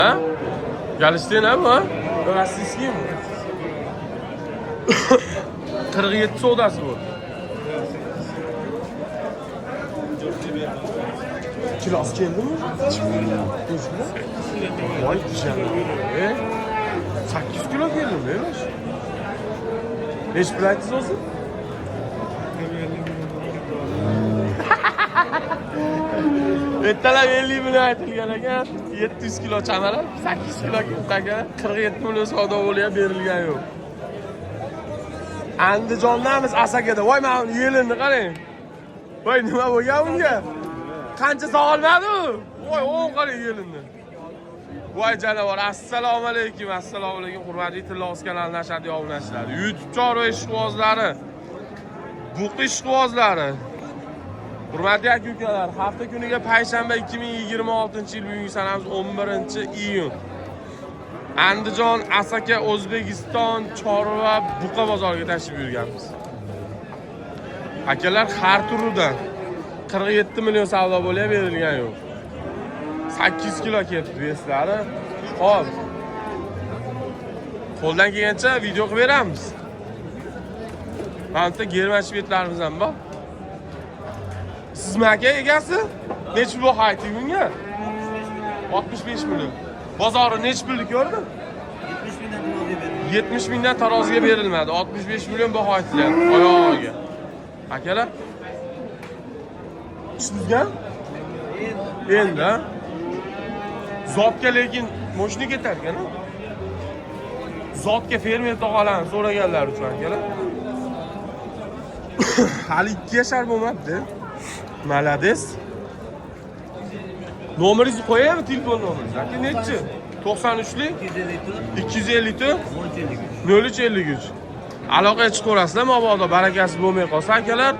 Ha? Galishten ha bu ha? Rossiyskiymi? 47 savdosi bu. Kilosi keldimi? Voy janob. 8 kilo keldimi emash? Nechi pul aytdingiz o'zi? Ertalab 50 million aytilgan ekan, 700 kilo chamalab, 8 kilo keldi ekan, 47 million savdo bo'lyapti, berilgan yo'q. Andijondamiz, Asakada. Voy, mana buni yelinni qarang. Voy, nima bo'lgan bunga? Qancha sog'olmadi u? Voy, o'ng qarang yelinni. Voy janavor, assalomu alaykum, assalomu alaykum, hurmatli Tilla Oz kanali nashriyoti obunachilari. YouTube chorva ishqibozlari, buqi ishqibozlari. Hurmatli aka-ukalar, hafta kuniga payshanba 2026-yil bugungi sanamiz 11-iyun. Andijon, Asaka, O'zbekiston chorva buqa bozoriga tashrif buyurganmiz. Akalar har turidan 47 million savdo bo'lyapti, berilgan yo'q. 8 kilo ketdi veslari. Xo'p. Qo'ldan kelgancha video qilib beramiz. Mana bitta german shvedlarimiz ham bor. Sizmi aka egasi? Nechi pul aytding bunga? 65 million. Bozori nechi pulni ko'rdi? 70 mingdan taroziga berilmadi. 65 million baho aytilyapti oyog'iga. Akalar. Tushdingizmi? Endi ha? Zotga lekin moshina ketar ekan. Zotga fermer tog'alarni so'raganlar uchun akalar. Hali 2 yashar bo'lmabdi. Malades. Nomeringizni qo'yaymi, telefon nomeringizni? Aka nechi? 93lik 254 0353. Aloqaga chiqaverasizlar, mabodo barakasi bo'lmay qolsa akalar,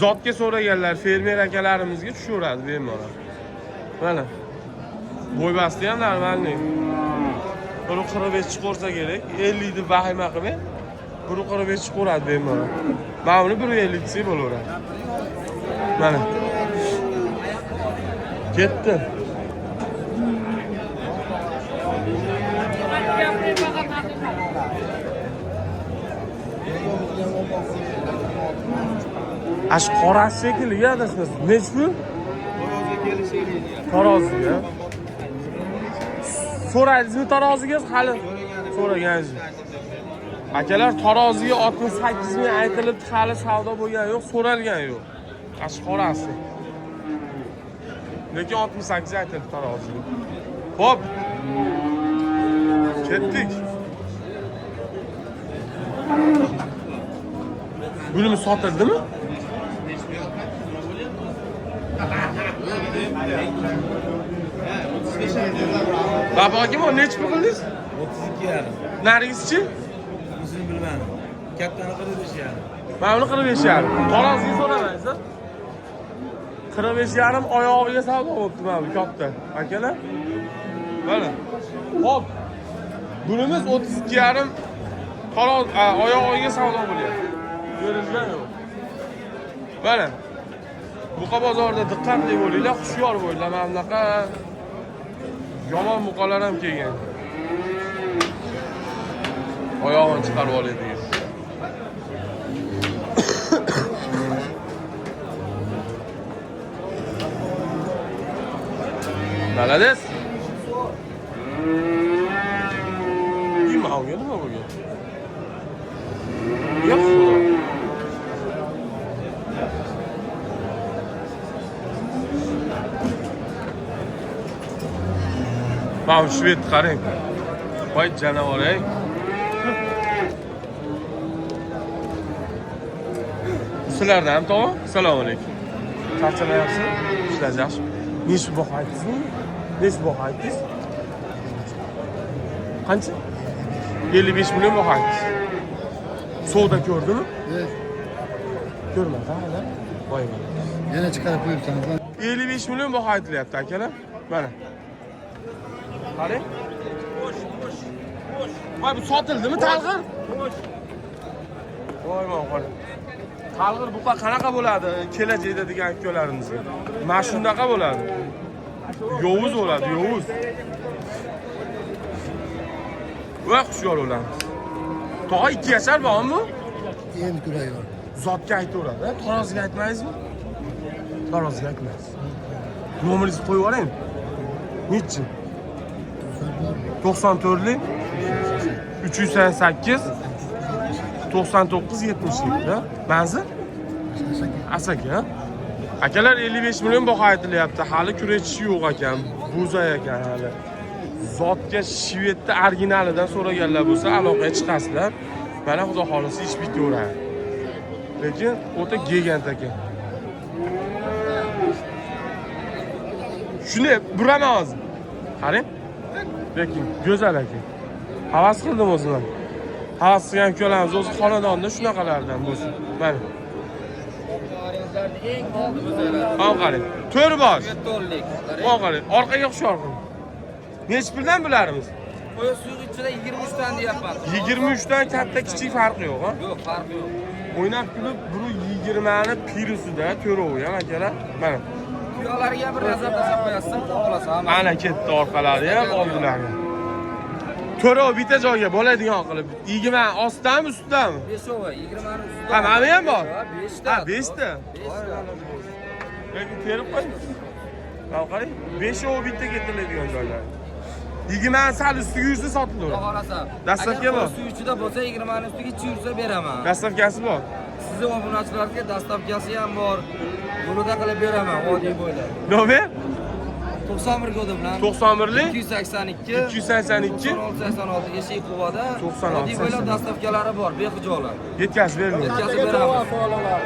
zotga so'raganlar fermer akalarimizga tushaveradi bemalol. Mana. Bo'y basti ham normalniy. 1.45 chiqarsa kerak. 50 deb vahima qilmang. 1.45 chiqaveradi bemalol. Mana buni 1.50 desak bo'laveradi. Mana. Ketdi. Ash qorasi shekilli adashmasam. Nechi pul? Taroziga. So'radingizmi taroziga hali? So'raganingiz. Akalar taroziga 68 ming aytilibdi, hali savdo bo'lgani yo'q, so'ralgan yo'q. Ash qorasi. Lekin 68 aytildi taroziga. Xo'p. Ketdik. Bunimi sotildimi? Baba aka, bu nechi pul qildingiz? 32,5. Narigisichi? O'zini bilmadim. Kattani 45,5. Mana buni 45,5. Taroziga so'ramaysiz? 45,5 oyog'iga savdo bo'libdi mana bu katta. Akalar. Mana. Xo'p. Bunimiz 32,5 taroz oyog'iga savdo bo'lyapti. Berilgan yo'q. Mana. Buqa bozorida diqqatli bo'linglar, hushyor bo'linglar. Mana bunaqa yomon buqalar ham kelgan. Oyog'ini chiqarib oladigan. Malades. Imauga nima bo'lgan? Ya Xudo. Mana bu shved qarang. Voy janavor ey. Sizlardan ham tog'a? Assalomu alaykum. Charchamayapsiz? Ishlar yaxshi. Nechi baho aytdingizmi? Nechi baho aytdingiz? Qancha? 55 million baho aytdingiz. Savdo ko'rdimi? Evet. Ko'rmadi hali. Voy voy. Yana chiqarib qo'yibsan. 55 million baho aytilyapti akalar. Mana. Qarang. Voy, bu sotildimi talg'ir? Voy voy qarang. Talg'ir buqa qanaqa bo'ladi kelajakda degan akalarimizga. Mana shundaqa bo'ladi. Yovuz bo'ladi, yovuz. Voy, hushyor bo'lamiz. Tog'a, 2 yashar bormi? Endi ko'rayor. Zotga aytaveradi. Taroziga aytmaysizmi? Taroziga aytmaysiz. Nomeringizni qo'yib yuboraymi? Nechi? 94lik 388 99 77. Manzil? Asaka. Akalar, 55 million baho aytilyapti. Hali kurashishi yo'q ekan. Bo'zay ekan hali. Zotga Shvedda originalidan so'raganlar bo'lsa, aloqaga chiqasizlar. Mana, xudo xolisi, ish bitaveradi. Lekin o'ta gegant ekan. Shuni buraman hozir. Qarang. Lekin go'zal ekan. Havas qildim o'zim ham. Havas qilgan ukalarimiz o'zi xonadonda shunaqalardan bo'lsin. Mana. Eng oldi bo'zaylar. Mana qarang. To'rt bosh. To'rtlik. Mana qarang. Orqaga hushyor qiling. Nechi puldan bularimiz? Qo'y suyuq ichida 23 dan deyapman. 23 dan katta kichik farqi yo'q, ha? Yo'q, farqi yo'q. O'ynab kulib, biri 20 ni pirusida to'rovi ham, akalar. Mana. Tuyoqlariga bir nazar tashlab qo'yasiz, xudo xolasa hammasi. Ana ketdi orqalari ham, oldilari. To'rov bitta joyga bo'ladigan qilib. 20 ostdami, ustidami? Beshovi, 20 ni ustida. Ha, mana ham bor. 5 ta. Ha, 5 ta. 5 ta. Lekin terib qo'ying. Mana qarang, 5 bitta ketiladigan joylar. 20 sal ustiga yursa Xudo sotilaveradi. xolasa. Dastlabki Agar bor. suv ichida bo'lsa, 20 ni ustiga ichi yursa beraman. Dastavkasi bor. Sizni obunachilarga dastavkasi ham bor. Yo'lida qilib beraman, vodiy bo'ylab. Nomer 91 kodi bilan 91lik 282 282 96 86 Eshik Quvada 96 vodiy bo'ylab dastavkalari bor, bexijolat. Yetkazib beriladi. Yetkazib beramiz.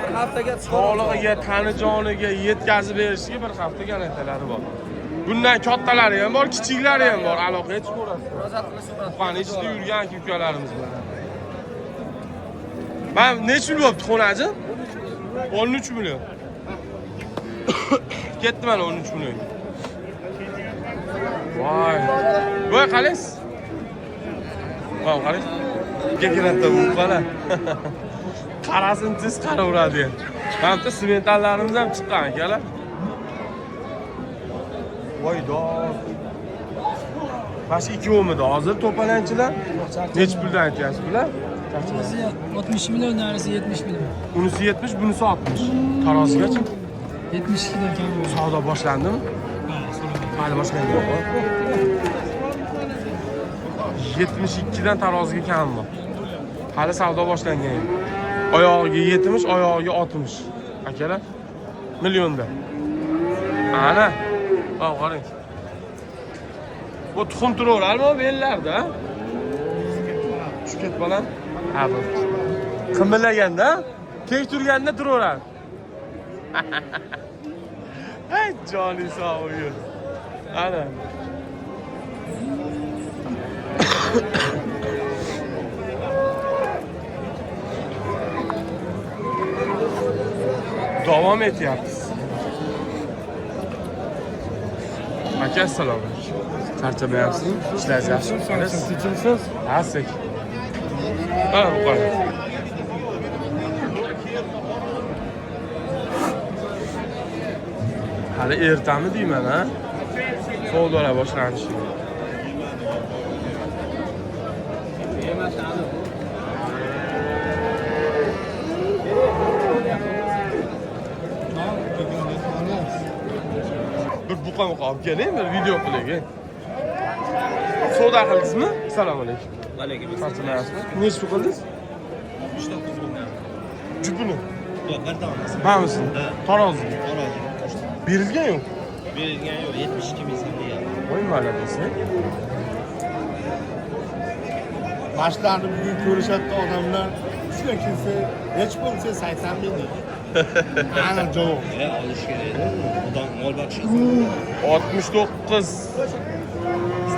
Bir haftaga Sog'lig'iga, tani joniga yetkazib berishiga bir hafta garantiялari bor. Bundan kattalari ham bor, kichiklari ham bor. Aloqaga chiqaverasiz. Murojaat qilishaveradi. Tuxani ichida yurgan aka ukalarimiz bor. Man necha pul bo'pti xo'naji? 13 million. Ketdi mana 13 million. Voy. Voy, qalaysiz? Voy, qarang. Keladi bu bola. Qarasin, tez qaraveradi. Mana bitta smetanlarimiz ham chiqqan, akalar. Voy dod. Mana shu ikkovmidi hozir to'palanchilar? Necha puldan aytyapsiz bular? Bunisi 60 million, narisi 70 million. Unisi 70, bunisi 60. Tarozigachi? 72 dan kam bo'ldi. Savdo boshlandimi? Ha, so'ramadim. Hali boshlangan yo'q. 72 dan taroziga kam bor. Hali savdo boshlangan yo'q. Oyog'iga 70, oyog'iga 60. Akalar, millionda. Ana. Ha, qarang. Bu tuxum turaverarmi bellarda? Tushib ketib bolam. Ha, bu. Qimillaganda, tek turganda turaveradi. Hey, joni sog' yur. Ana. Davom etyapmiz. Aka, assalomu alaykum. Charchamayapsizmi? Ishlaringiz yaxshimi? Tinchimsiz? Ha, sekin. Ha, bu qarang. Hali ertami deyman, ha? Savdolar boshlanishi. Bir buqa muqa olib keling, bir video qilaylik. Savdo qildingizmi? Assalomu alaykum. Alaykum. Charchamayapsizmi? Nechi pul qildingiz? 39 million. Jupini. Yo'q, bir donasi. Mamisini. Tarozi. Tarozi qo'shdim. Berilgan yo'q. Berilgan yo'q, 72 ming so'm degan. Voy, молодец. Mashlarni bugun ko'rishadi odamlar. Shunga kelsa, nechi pul desa 80 ming deydi. Ana javob. Ya, olish kerak. Xudo mol boqish. 69.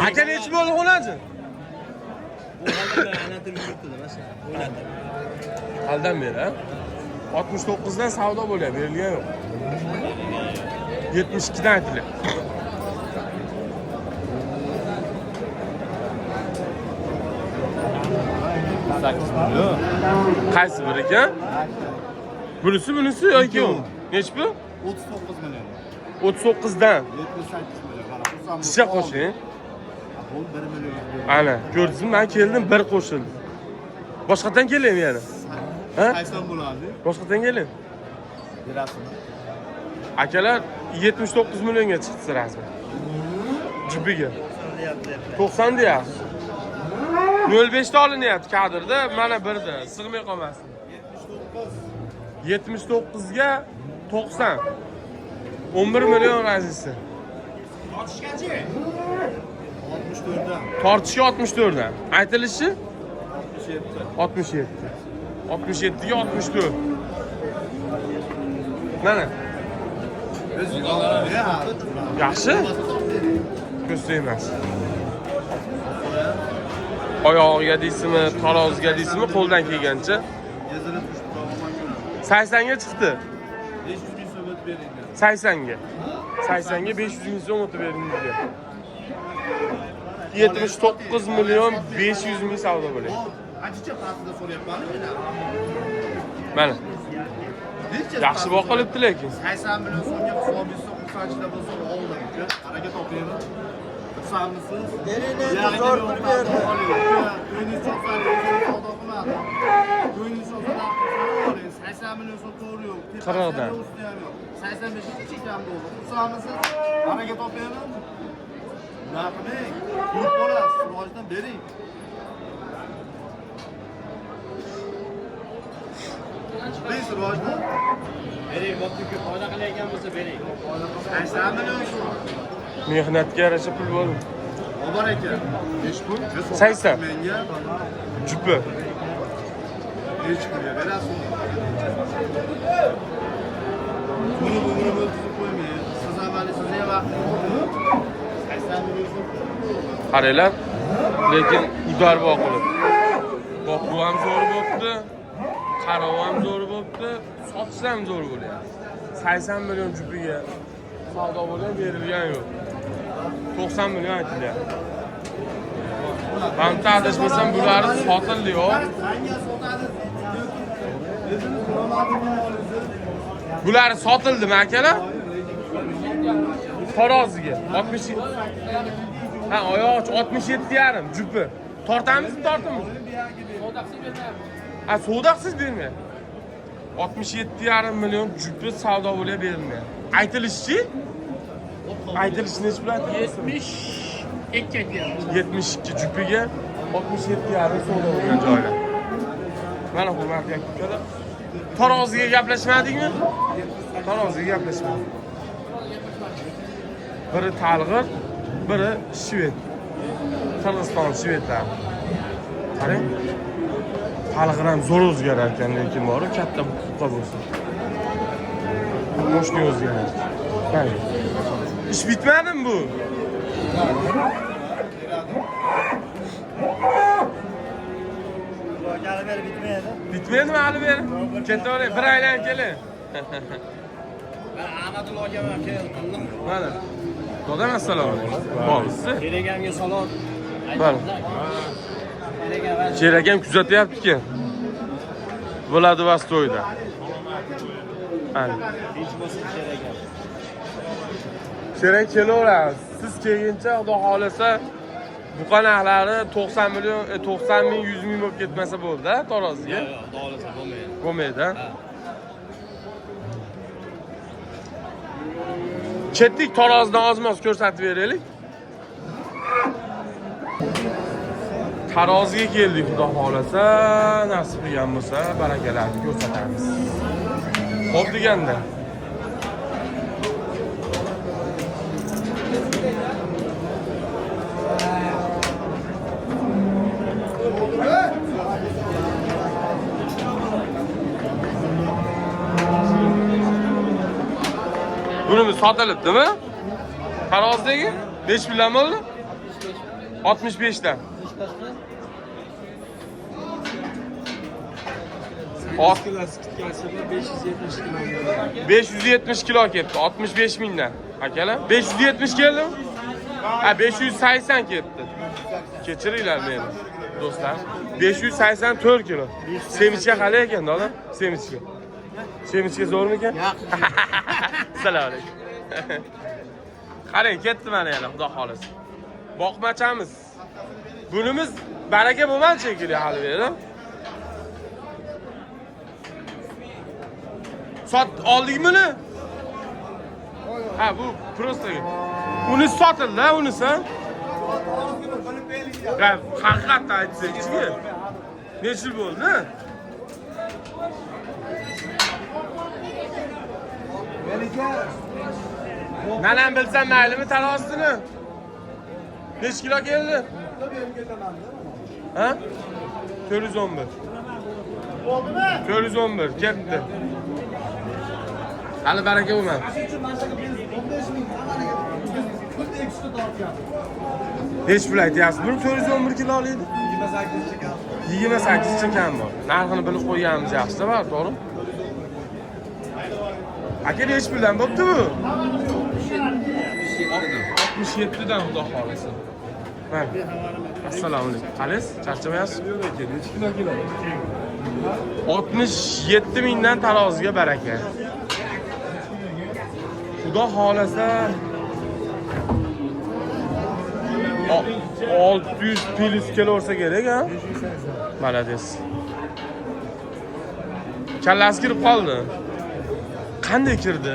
Aka, nechi bo'ldi xo'nachi? Bu holda aylantirib yuribdi, mana o'ynatib. Haldan beri, ha? 69 dan savdo bo'lyapti, berilgan yo'q. 72 dan aytilyapti. Qaysi bir ekan? Bunisi, bunisi yoki u? Nechi pul? 39 million. 39 dan. 78 million. Mana xursand Tishga qo'shing. Bu 1 million. Ana, ko'rdingizmi? Men keldim, bir qo'shildi. Boshqatdan kelaymi yana? Ha? 80 bo'ladi. Boshqatdan keling. Berasizmi? Akalar 79 millionga chiqdi rasman. Jubiga. 90 deyapti. 0.5 ta olinyapti kadrda, mana birda, sig'may qolmasin. 79 ga 90. 11 million razisi. Tortishgachi? 64 dan. Tortishga 64 dan. Aytilishi 67. 67. 67 ga 64. Mana. Yaxshi. Ko'z tegmas. Oyog'iga deysizmi, taroziga deysizmi, qo'ldan kelgancha. Gezini tushib qolgan. 80 ga chiqdi. 500 ming so'm o'tib bering. 80 ga. 80 ga 500 ming so'm o'tib bering bizga. 79 million 500 ming savdo bo'lyapti. Ancha pastida so'rayapman men. Mana. Necha Yaxshi boqilibdi lekin. 80 million so'mga hisobingizda xursandchilik bo'lsa oldim uka. Harakat topaymi? Xursandmisiz? Bering endi, zo'r pul berdi. To'yingiz cho'qsar, savdo qilmadi. To'yingiz cho'qsar, oling. 80 million so'm to'g'ri yo'q. Qirqdan. Usti ham yo'q. 85 ga chekam bo'ldi. Xursandmisiz? Harakat topaymi? Nima qiling? Ko'p bo'lasiz, rivojdan bering. Bering rivojdan. Bering, bo'pti, foyda qilayotgan bo'lsa bering. 80 million so'm. Mehnatga yarasha pul bo'ldi. Bobor aka, nechi pul? 80. Menga Jupi. nechi pulga berasiz? Buni umrini o'tkazib qo'ymang. Siz avvali sizni ham vaqtingiz yo'q. 80 million so'm. Qaranglar, lekin udar boqilib. Boquv ham zo'r bo'pti, qarov ham zo'r bo'pti, sotish ham zo'r bo'lyapti. 80 million jupiga savdo bo'lgan berilgan yo'q. 90 million aytilyapti. Mana adashmasam bulari sotildi yo'q. Sanga sotadi. O'zini so'ramadimi olingiz? Bulari sotildimi akalar? Taroziga 60. Ha, oyoq 67,5 jupi. Tortamizmi, tortamiz? Ha, savdosiz bermayapti. 67,5 million jupi savdo bo'lib berilmayapti. Aytilishichi? Aytilishi nechi pul aytilyapti? 72 aytyapti. 72 jupiga 67,5 savdo bo'lgan joylar. Mana hurmatli aka-ukalar. Taroziga gaplashmadikmi? Taroziga gaplashmadik. Biri talg'ir, biri shved. Qirg'iziston shvedlari. Qarang. Talg'ir ham zo'r o'zgarar ekan, lekin bor, katta buqa bo'lsa. Moshina o'zgaradi. Qarang. Ish bitmadimi bu? Hali beri bitmaydi. Bitmadimi hali beri? Ketavering, bir aylanib keling. Ben Ahmadullo akam ham keldi. Mana. Dodam assalomu alaykum. Bormisiz? Sherigimga salom. Mana. Sherigim Sher akam kuzatyapti-ki. Vladivostokda. Ana. hech bo'lsa sherigim. Sher aka kelaveramiz. Siz kelguncha Xudo xolasa buqa narxlari 90 million, 90 ming, 100 ming bo'lib ketmasa bo'ldi, ha, taroziga. Yo'q, Xudo xolasa bo'lmaydi. Bo'lmaydi, ha? Chetlik tarozidan ozmoz ko'rsatib beraylik. Taroziga keldik, Xudo xolasa, nasib qilgan bo'lsa, barakalarni ko'rsatamiz. Xo'p deganda. Bunimiz sotilibdimi? Tarozdagi nechi puldan bo'ldi? 65 dan. Kilosi kitkasida 570 kilo. 570 kilo ketdi, 65 mingdan. Akalar, 570 keldimi? Ha, 580 ketdi. Kechiringlar meni, do'stlar. 584 kilo. Semichka qali ekan, doda? Semichka. Semichka zo'rmikan? Assalomu alaykum. Qarang, ketdi mana yana, xudo xolasa. Boqmachamiz. Bunimiz baraka bo'lmadi shekilli hali beri. Sot oldikmi uni? Ha, bu prosta. Uni sotildi, unisi. Ha, haqiqatdan aytsak-chi. Necha yil bo'ldi? Men ham bilsam maylimi tarozini? Necha kilo keldi? Ha? 411. Bo'ldimi? 411 ketdi. Hali baraka bo'lmadi. Necha pul aytyapsiz? Buni 411 kilo oladi. 28 cha kam bor. Narxini bilib qo'yganimiz yaxshi-da, bor, to'g'rimi? Aka, necha puldan bo'pti bu? 67 dan xudo xolisi. Mana. Assalomu alaykum. Qalaysiz? Charchamayapsiz? Yo'q aka, necha kilo keladi? 67 mingdan taroziga baraka. Xudo xolasa 600 plus kelaversa kerak, ha? Молодец. Kallasi kirib qoldi. Qanday kirdi?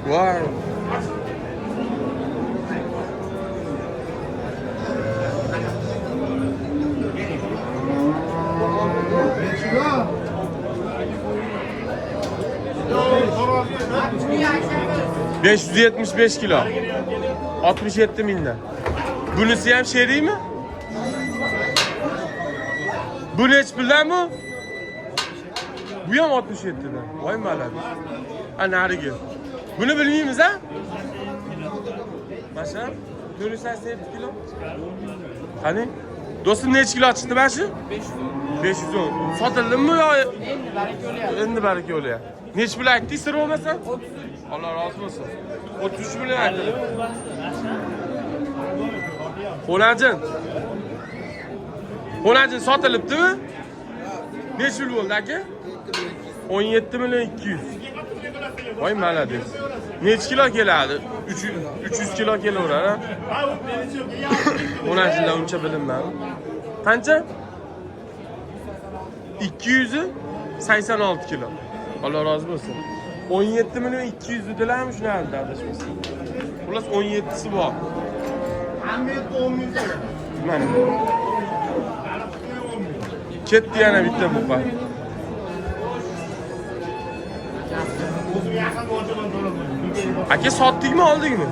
Voy. ...575 kilo. 67 mingdan. Bunisi ham sherikmi? Bu nechi puldan bu? Bu ham 67 dan. Voy malades. A narigi. Buni bilmaymiz a? Masha 487 kilo. Qani? Do'stim necha kilo chiqdi mana shu? 510. 510. Sotildimi yo? Endi baraka o'lyapti. Endi baraka o'lyapti. Necha pul aytding sir bo'lmasa? 33. Alloh rozi bo'lsin. 33 million aytdi. Xo'lajin. Xo'lajin sotilibdimi? Necha pul bo'ldi aka? 17 million 200. Voy malades. Necha kilo keladi? 300 kilo kelaverar, ha? Xo'lajinlar uncha bilinmadi. Qancha? 286 kilo. Alloh rozi bo'lsin. 17 million 200 dedilarmi shuni adashmasam. Xullas 17si bor. Hamma 10 ming so'm. Mana. Ketdi yana bitta buqa. O'zim yaqin ochaman to'laman. Aka sotdikmi, oldikmi?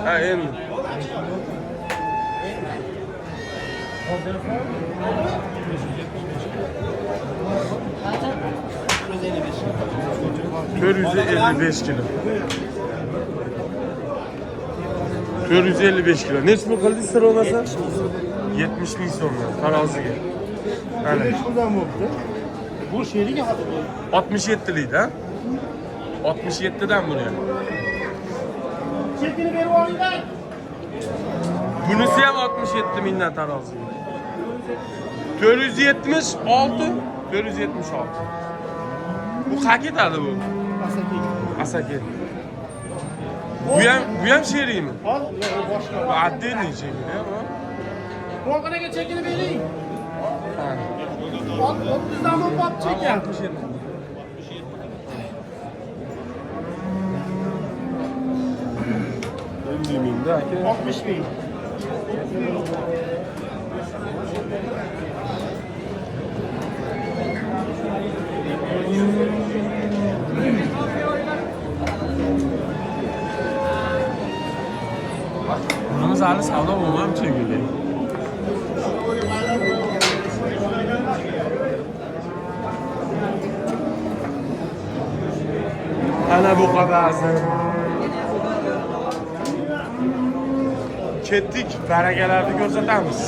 Ha, endi. ...455 kilo. 455 kilo. Necha pul qildi sir bo'lmasa? 70 ming so'mdan taroziga. Ana. Necha puldan bo'pti? Bu sherik hozir. 67 lik-da. 67 dan buni ham. Chekini berib olinglar. Bunisi ham 67 mingdan taroziga. 476, 476. Bu qayerga ketadi bu? Asaka. Bu ham sherikmi? Hozir yo'q, boshqa. Bu отдельный shekilli bu. Qo'rqonaga chekini bering. Ha. 30 dan bo'lib chekan. 67. Mingda aka. 60 ming. Bunimiz hali savdo bo'lmabdi shekilli. Ana bu qadasi. Ketdik, barakalarni ko'rsatamiz.